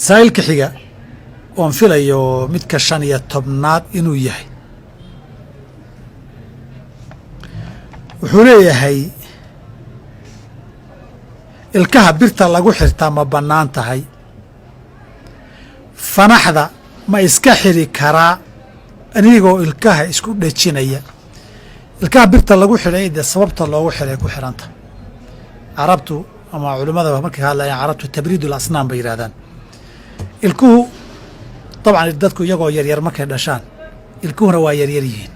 Saa'ilka xiga oon filayo midka 15aad inuu yahay, wuxuu leeyahay ilkaha birta lagu xirtaa ma bannaan tahay? Fanaxda ma iska xiri karaa anigoo ilkaha isku dhejinaya? Ilkaha birta lagu xidhay dee sababta loogu xidhay ku xidhanta. Carabtu ama culimmada markay ka hadlayaan carabtu tabriidul asnaan bay yidhahdaan. Ilkuhu dabcan dadku iyagoo yaryar markay dhashaan ilkuhuna waa yaryar yihiin.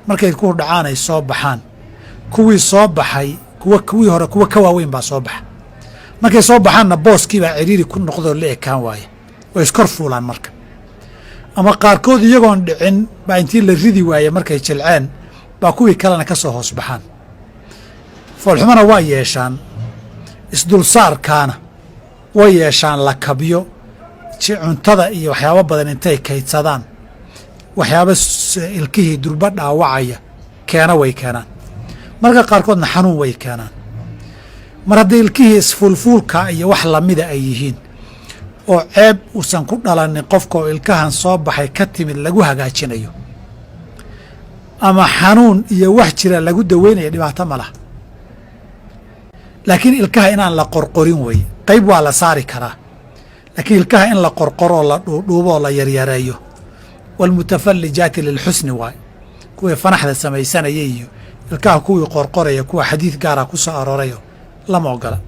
Markay ilkuhu dhacaan ay soo baxaan, kuwii soo baxay kuwa kuwii hore kuwa ka waaweyn baa soo baxa. Markay soo baxaanna booskii baa ciriiri ku noqdoo la ekaan waaye, way iskor fuulaan marka. Ama qaarkood iyagoon dhicin baa intii la ridi waaye markay jilceen baa kuwii kalena ka soo hoos baxaan. Foolxumana waa yeeshaan, isdulsaarkaana way yeeshaan, lakabyo cuntada iyo waxyaabo badan intay kaydsadaan, waxyaabo ilkihii durba dhaawacaya keena way keenaan. Marka qaarkoodna xanuun way keenaan. Mar haddii ilkihii isfuulfuulka iyo wax lamida ay yihiin oo ceeb uusan ku dhalanin qofka oo ilkahan soo baxay ka timid lagu hagaajinayo ama xanuun iyo wax jira lagu daweynayo, dhibaato ma laha. Laakiin ilkaha inaan la qorqorin weye. Qayb waa la saari karaa, laakiin ilkaha in la qorqoroo la dhuudhuuboo la yaryareeyo, waalmutafallijaati lilxusni waay, kuwii fanaxda samaysanaya iyo ilkaha kuwii qorqoraya, kuwa xadiid gaara ku soo aroorayo lama ogola.